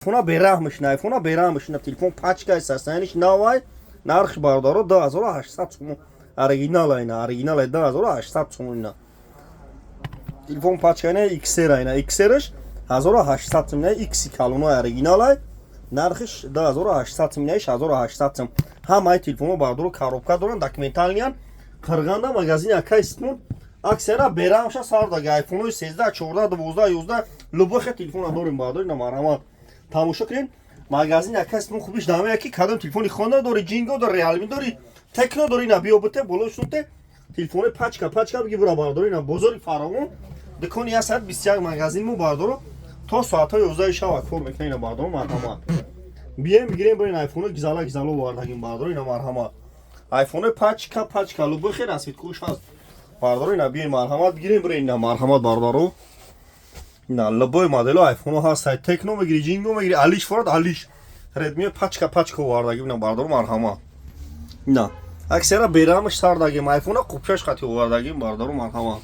Айфона бераҳм мешина, айфона бераҳм мешина. Телефон пачкай, состояниш навай. Нархи, бародаро, 2800 сомон. Оригинал айна, оригинал 2800 сомон. Ина телефон пачка, ина XR, айна XR-ш 1800 сом. Ина X калоно, оригинал ай, нархиш 2800 сом, инаиш 1800 сом. Ҳамаи телефонҳо, бародаро, коробка доранд, документальныян. Қирғанда магазини акай Ситмон аксияра бераҳмша сар дага. Айфонҳои 13, 14, 12, 11, любой хел телефона дорем, бародаро. Ина марҳамат, тамошо кунед. Магазини акай Ситмон хубиш дамея, ки кадом телефони хона дори, Ҷинго дори, Реалми дори, Текно дори, ина биё, бите боло шунте, телефони пачка пачка биги бура, бародаро. Ина бозори Фаровон, дукони 121, магазин мо, бародаро, то соатҳои 11 шава кор мекунад. Ина, бародаро, марҳамат, бием, бигирем, бирин. Айфоно гизала гизало овардагим, бародаро. Ина марҳамат, айфоно пачка пачка, любой хел расцветкош ҳаст, бародаро. Ина бием, марҳамат, бигирем, бирин. Ина марҳамат, бародаро, ина любой модело айфоно ҳаст. Текно мегири, Ҷинго мегири, алиш форад, алиш, Редми, пачка пачка овардагим. Ина, бародаро, марҳамат, ина аксияра бераҳмаш сар дагим. Айфона қупшаш қати овардагим, бародаро, марҳамат.